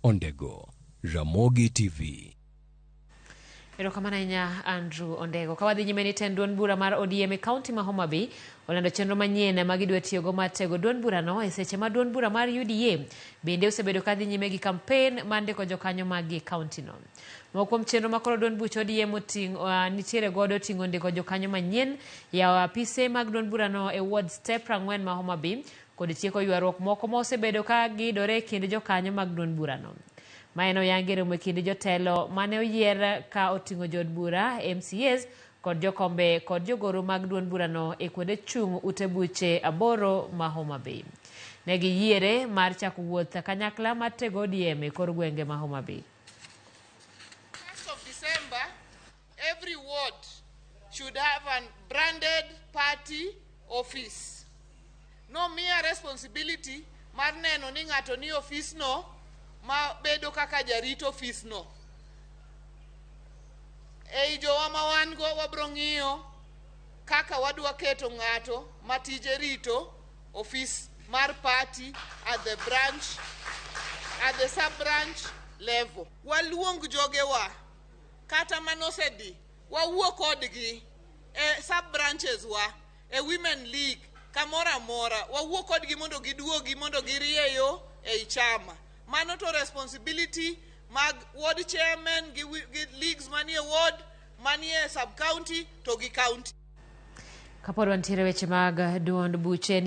Ondego, Ramogi TV. Erokamano ahinya, Andrew Ondego. Ka wadhi nyime ni tend duond bura mar ODM e kaunti ma Homa Bay olando chenro manyien ma gidwa tiyogo mar tego duond burano e seche ma duond bura mar UDA bende osebedo ka dhi nyime gi kampen mar ndiko jokanyo maggi e kauntino. Moko kuom chenro ma koro duond buch ODM nitiere godo oting'o ndiko jokanyo manyien, yawo apise mag duond burano e wards te 40 ma Homa Bay kod tieko ywaruok moko ma osebedo ka gidore e kind jokanyo mag duond burano. Ma en oyangi e romo e kind jotelo mane oyier ka oting'o jood bura, MCAs kod jokombe kod jogoro mag duond burano e kuonde chung' ute buche 8 ma Homa Bay. Ne giyiere mar chako wuoth kanyakla mar tego ODM e kor gwenge ma Homa Bay. 1st of December, every ward should have a branded party office. Nomiya responsibility mar neno ni ng'ato ni ofis no ma bedo kaka jarit ofis no. Ei jowa ma wan go, wabro ng'iyo kaka wadwa keto ng'ato ma tije rito ofis mar party at the branch, at the sub branch level. Waluong jogewa kata manosedhi, wawuo kodgi e sub branches wa, e women league, kamoro amora, wawuo kodgi mondo giduogi mondo girie yo ei chama. Mano to responsibility mag ward chairman gi leagues manie ward, manie sub county to gi county. Kapod wantiere weche mag duond buche ni